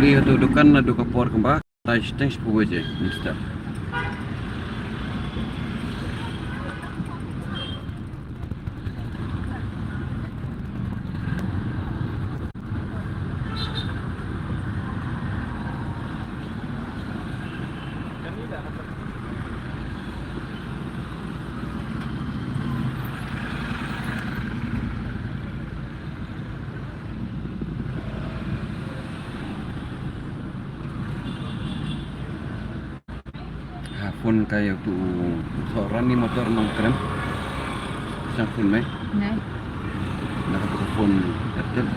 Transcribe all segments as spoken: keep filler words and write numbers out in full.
Ïa tu dukan na dukan por kemba. Tai shiteng shiphew baje, mister. Ha phone ka ïa utu u soh rani motor nongkrem. Shang phone me. Nai. Na katu ka phone Airtel.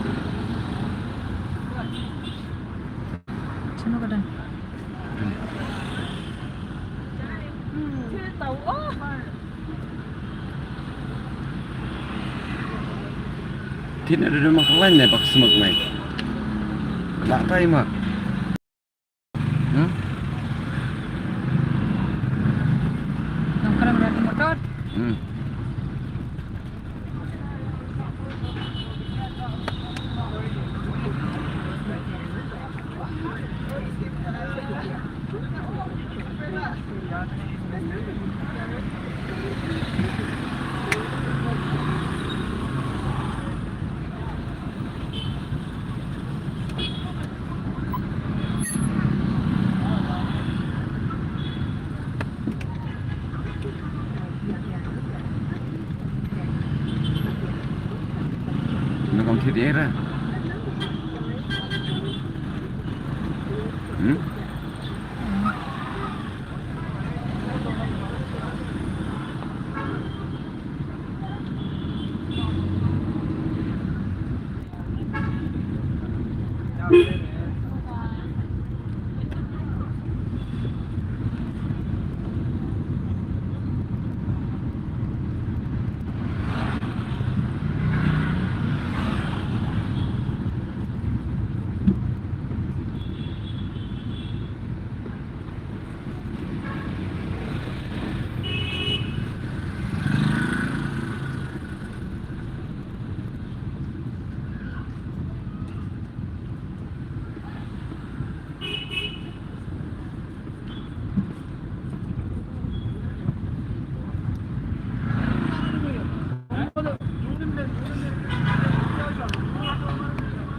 Shano ka don? Tin ada dua makan lain ni bak semak mai. Nak tai mak. Hmm? Nongkrem rani motor. Hmm. Nang kong thit era. Hmm?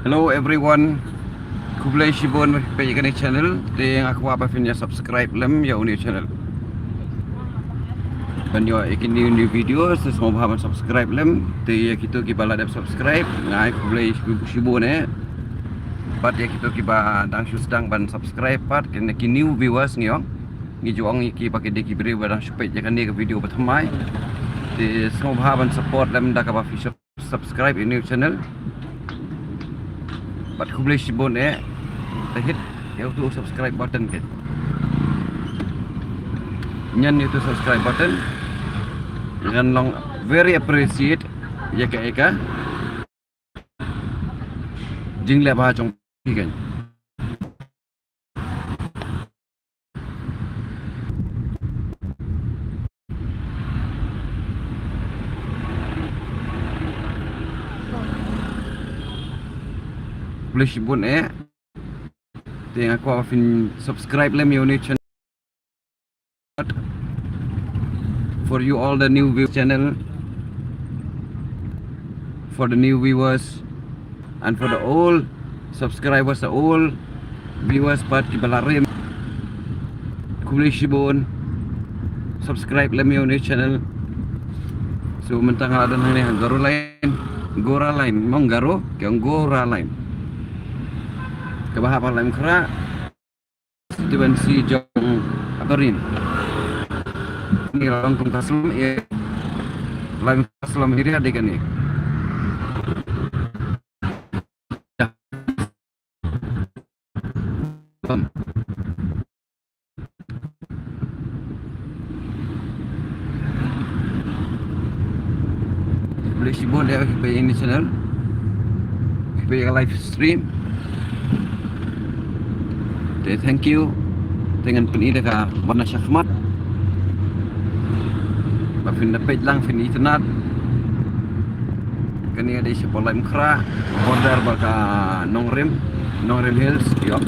Hello everyone. Khublei shibun ba phi peit ïa kane channel. Te nga kwah ba phin ïa subscribe lem ïa une channel. Ban ïoh ïa ki new new videos, te sngewbha ban subscribe lem. Te ïa kito kiba la dep subscribe, nga ai khublei shibun eh. Bad ïa kito kiba dang shu sdang ban subscribe pat, kine ki new viewers ngi ong. Ngi ju ong ïa ki ba ki dei ki briew ba dang shu peit ïa kane ka video ba thymmai. Te sngewbha ban support lem da kaba phi subscribe ïa une u channel. Bad khublei shibun eh. Te hit ïa utu u subscribe button keiñ. Ñion ïa utu u subscribe button. Ngan long very appreciate ïa ka, ïa ka jingleh bha jong phi keiñ. Khublei shibun eh. Te nga kwah ba phin subscribe lem ïa une u channel. For you all the new view channel, for the new viewers, and for the old subscribers, the old viewers pat kiba la rim. Khublei shibun. Subscribe lem ïa une u channel. So mynta nga la don hangne ha Garo Line, Gora Line, mong Garo, ki ong Gora Line. Kaba hap ha Laitumkhrah. Constituency jong Upper Rim. Kane ka long kum ka slum area, long ka slum area dei kane. Khublei shibun ïa phi peit ïa kane ka channel, phi peit ïa ka live stream. Te thank you. Te ngan pyni da ka ban da shakhmat ba phin da peit lang, phin itynnad. Kane ka dei shapoh Laitumkhrah, border bad ka Nongrim. Nongrim Hills, ïoh.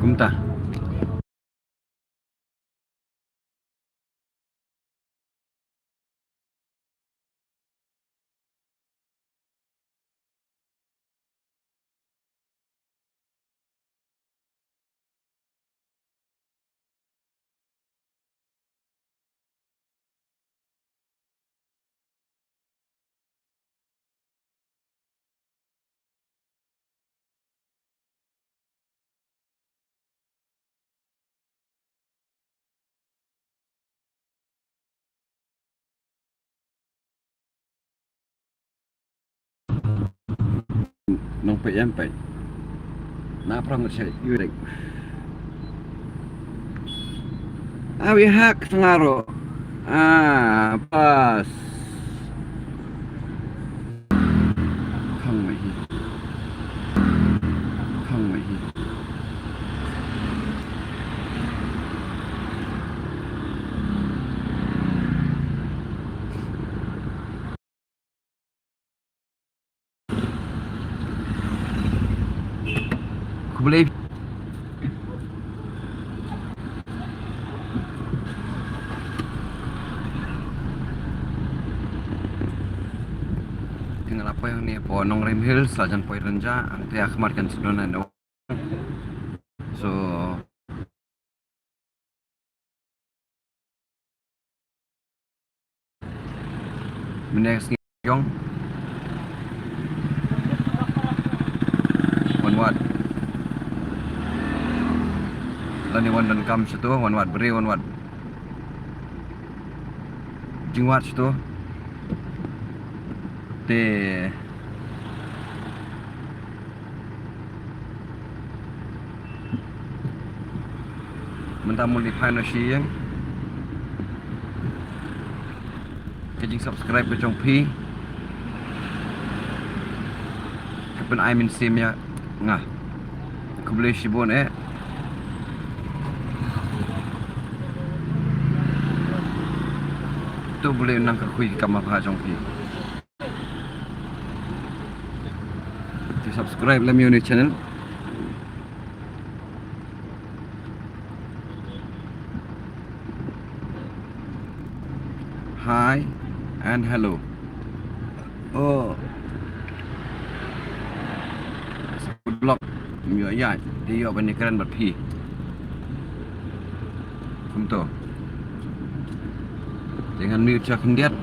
Kumta. Nong peit ïa peit. Na prang ngat shai yu dek. Awi hak sengaro. Ah, pas. Khang mai hi. Khang mai hi. Khublei. Te nga la poi hangne hapoh Nongrim Hills, la jan poi rynjah, hangta ha khmat kan sdang na. So, mynne ka sngi jong. Wan wad. Lane wan donkam shato, wan wad briew, wan wad jingwad shato. Te mynta mut li phai noh sha ïing. Ka jingsubscribe ka jong phi ka pyn-ai mynsiem ïa nga. Khublei shibun eh. To U Blei un nang kyrkhu ïa ki kam ba bha jong phi. To subscribe lem ïa une u channel. Hi and hello. Oh. Sa vlog. Ym ïoh ïaid. Te ïoh ban ïakren bad phi. Kumto. Te ngan mute sha khyndiat.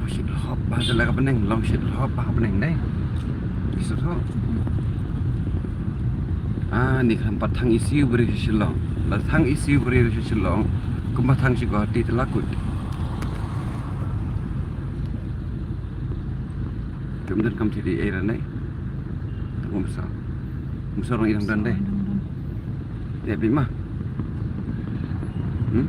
Shit hop ba jala ka bneng, long shit hop ba ka bneng dei. Shit hop. Ah, ni kan pat thang isi bri Shillong. La thang isi bri Shillong. Kumba thang shi Guwahati te la kut. Kum dan kam ti di era nei. Tunggu masa. Masa orang hilang dan deh. Ya, bima. Hmm?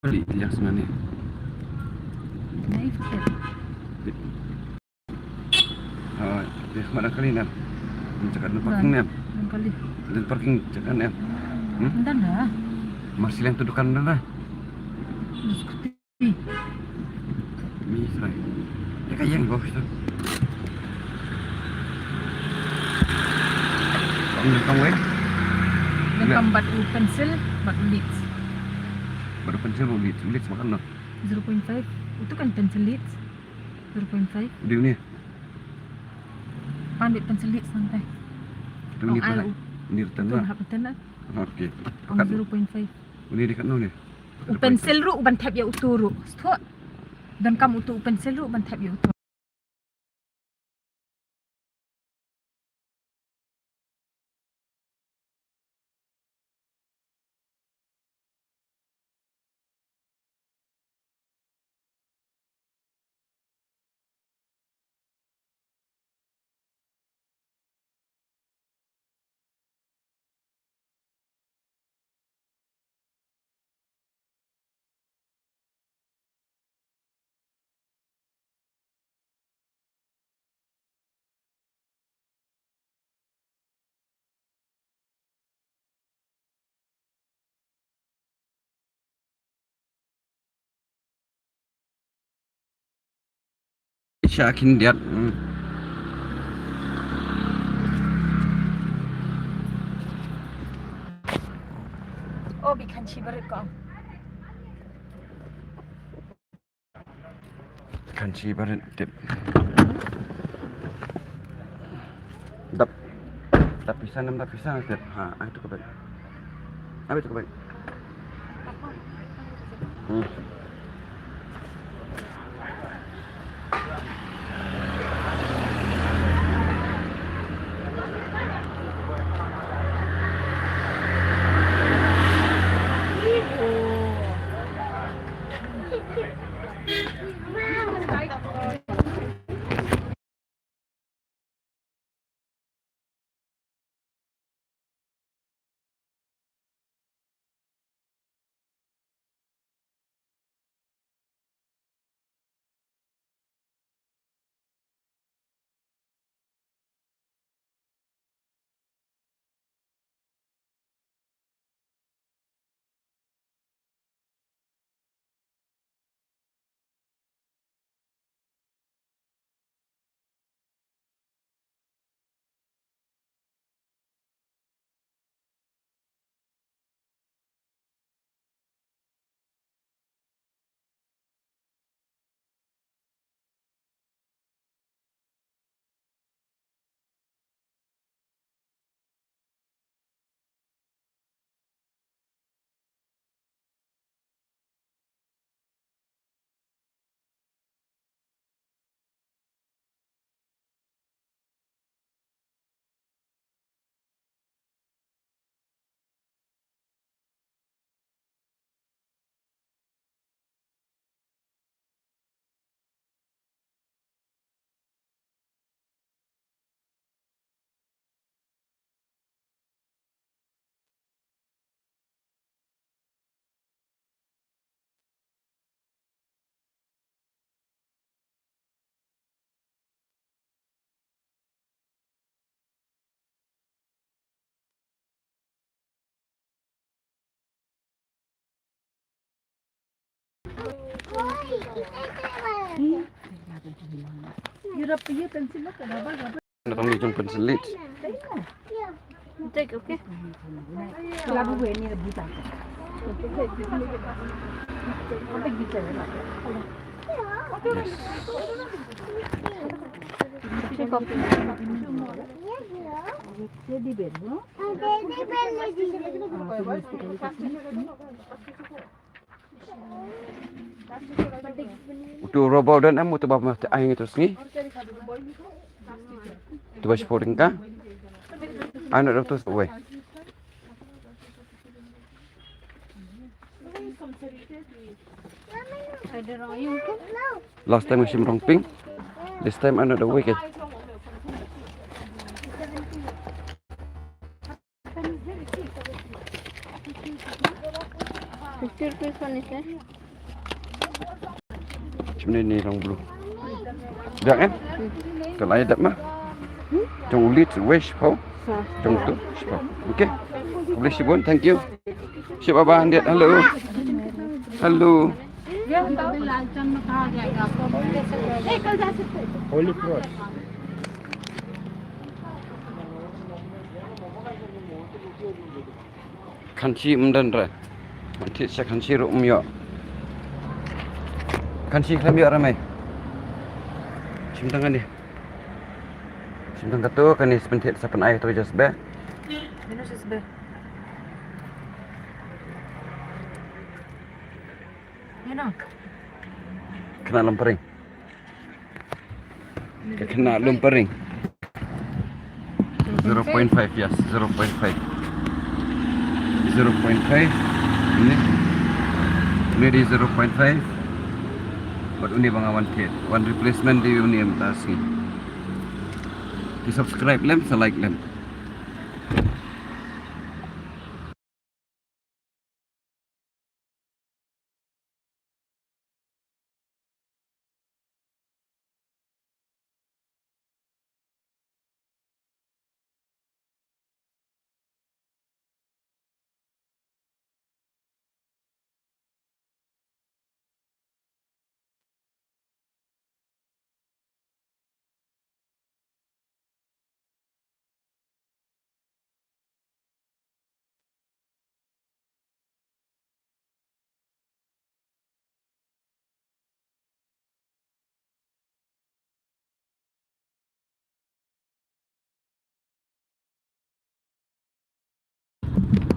Kali yang sebenarnya. Naif ke? Ah, dia mana kali nak? Cakap nak parking ni. Lain kali. Lain parking cakap ni. Hmm? Dah lah. Masih yang tuduhkan dah lah. Terus keti. Mi srai. Ïa ka ïeng bok tu. Kam leh kam wei. Leh kam bad u pencil, bad u lead. Bad u pencil, bad u lead. U lead makan noh. Zero point five. Utu kan pencil lead. Zero point five. Di ni. Pan bad pencil lead santai. Di ni. Ni return lah. Return lah. Okey. Zero point five. Uni di kat noh ni. U pencil ruh u ban thep ïa utu ruh. Stop. Donkam utu u pencil ruh u ban thep ïa utu. Sha kin diat. Hmm. Oh, bi kan shi barit ko. Kan shi barit tip. Dap. Dap pisan, dap pisan tip. Ha, ai tu ka barit. Ai tu ka barit. Hmm. Ïa rap ïa pencil la ka rubber, rubber. Nang ni jong pencil lead. Take, okay? Yes. Take off. Utu robo dan am utu bab mata ai ngi terus ngi. Utu bas phoring ka. Anu dah terus weh. Last time ngi shim rong pink. This time anu dah weh ke. Fifty rupees one is, eh? Chimney ni rong blue. Dah kan? Kalau ada mah. Jong ulit weh shiphew. Jong tu shiphew. Okay. Boleh shibun, thank you. Ship abang dia. Hello. Hello. Holy Cross. Khanchi um don re. Pynthied sa khanchi ruh um ïoh. Khanchi khlem ïoh re mei. Shim tang kane. Shim tang kato kane sa pynthied sa pynai to just be. Mino just be. Mino. Kena lem pering. Ka khynnah lum pering. Zero point five, yes, zero point five. Zero point five. Ini. Ini di zero point five. Bad uni ba nga wan thied. Wan replacement di uni em ta sngi. Ki subscribe lem, sa like lem.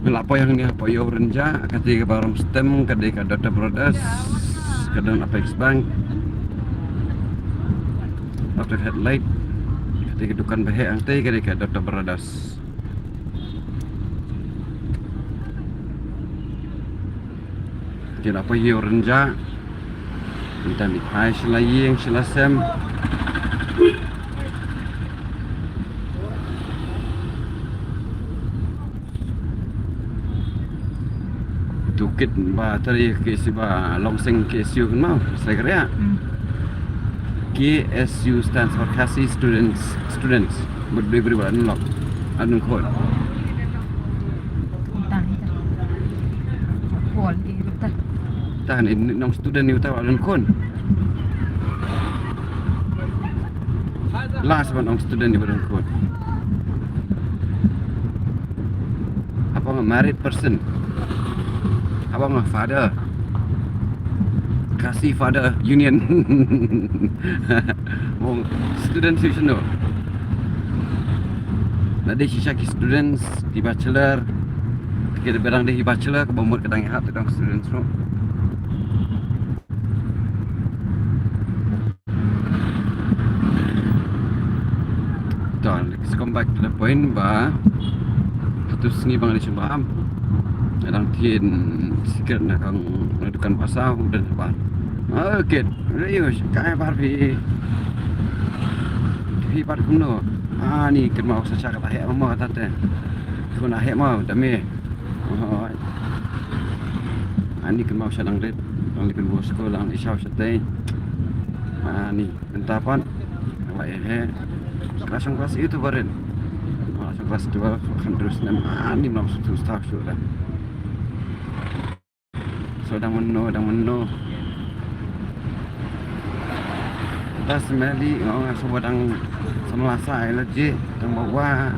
Ngi la poi hangne hapoh Ïew Rynjah, kata ka ba rong stem ka dei ka Dutta Brothers, ka don Apex Bank. After headlight, kata ka dukan ba heh hangtei ka dei ka Dutta Brothers. Ngi la poi Ïew Rynjah. Mynta ngi phai sha la ïing sha la sem. Tu kit ba tari ki si ba long sing ki si kan mau, saya kira. Hmm. K S U stands for Khasi Students, Students. Bad bri bri ba lok. Anun khon. Tang, tang. Khon, eh, tang. Tang, eh, nong student ni uta anun khon. Last one, nong student ni anun khon. Haba nga married person. Haba nga father. Khasi Father Union. Mo student session no. Na dei shisha ki students, ki bachelor. Ki dang dei ki bachelor, kaba mut ka dang hap, ka dang students no. To, let's come back to the point ba ha tu sngi ba nga dei sha ba am. Nga dang thied sikret na ka dukan ba saw, u don ba. Ah, kit, rei u, kai bar phi. Phi bar kumno. Ani kynmaw sa sha kata heh ma kata te. Khun heh ma da me. Ani kynmaw sha dang rit, dang lipin bos ko, dang i shaw shatei. Ani mynta pat la ïa he. Ka shong class eight to barit. Ka shong class twelve, khan drus nem ani mynta shu tu staff shu da. So dang mynno, dang mynno. Da smelly, nga ong nga shu ba dang samla sa ai la je, dang ba wa.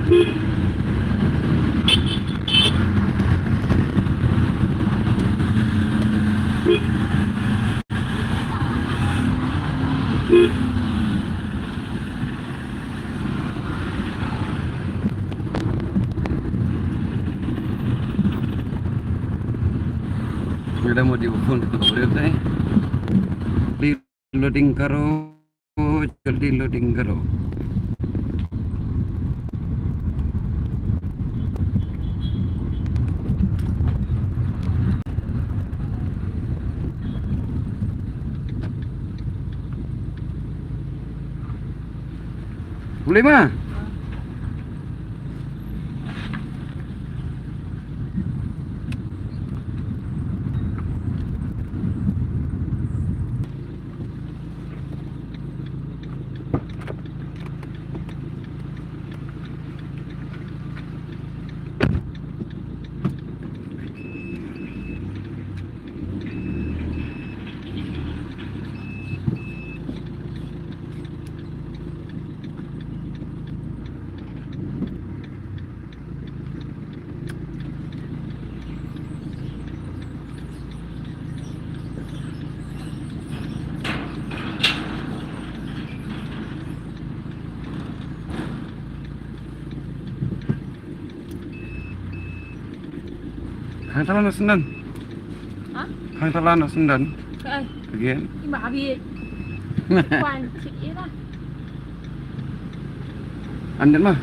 Madam, what do you want to do? Loading karo, jaldi loading karo. Boleh ma? Khang tala na sendan. Ha? Khang tala na sendan. Kai. Again. Ima abi. Kwan cik ira. Andan mah.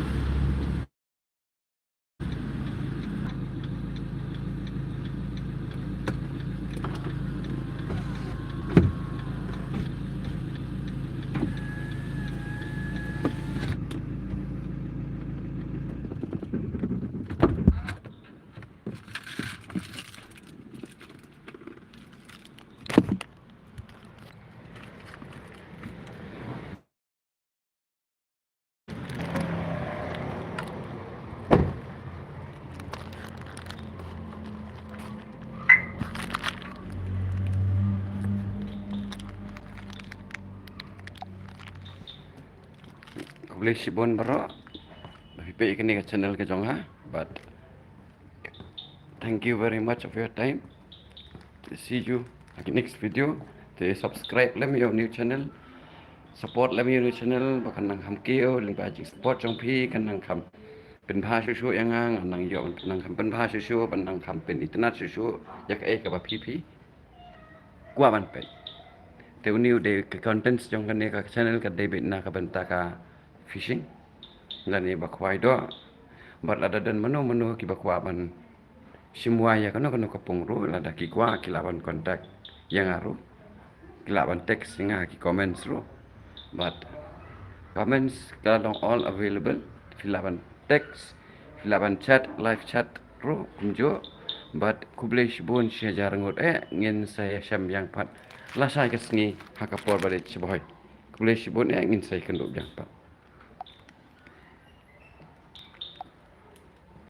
Khublei shibun baroh ba phi peit ïa kane ka channel ka jong nga. But thank you very much of your time. See you at the next video. Te subscribe lem ïa u new channel. Support lem ïa u new channel ba kan nang kham kiew lyngba jing support jong phi, kan nang kham pynbha shuh shuh ïa nga, ngan nang ïoh nang kham pynbha shuh shuh, ban nang kham pynitynnad shuh shuh ïa kaei kaba phi phi kwah ban peit. Te une u dei ka content jong kane ka channel ka dei beit na ka bynta ka fishing lane ba khwai doh. Bad lada don mano mano kiba kwah ban shim wai ïa kano kano ka pung ruh, lada ki kwah ki lah ban contact ïa nga ruh, ki lah ban text ïa nga ha ki comments ruh. Bad comments ka long all available. Phi lah ban text, phi lah ban chat, live chat ruh kumjuh. Bad khublei shibun, shi hajar ngut eh ngin sa ïashem biang pat lashai ka sngi ha ka por ba dei shibun. Khublei shibun eh ngin sa ïakynduh biang pat.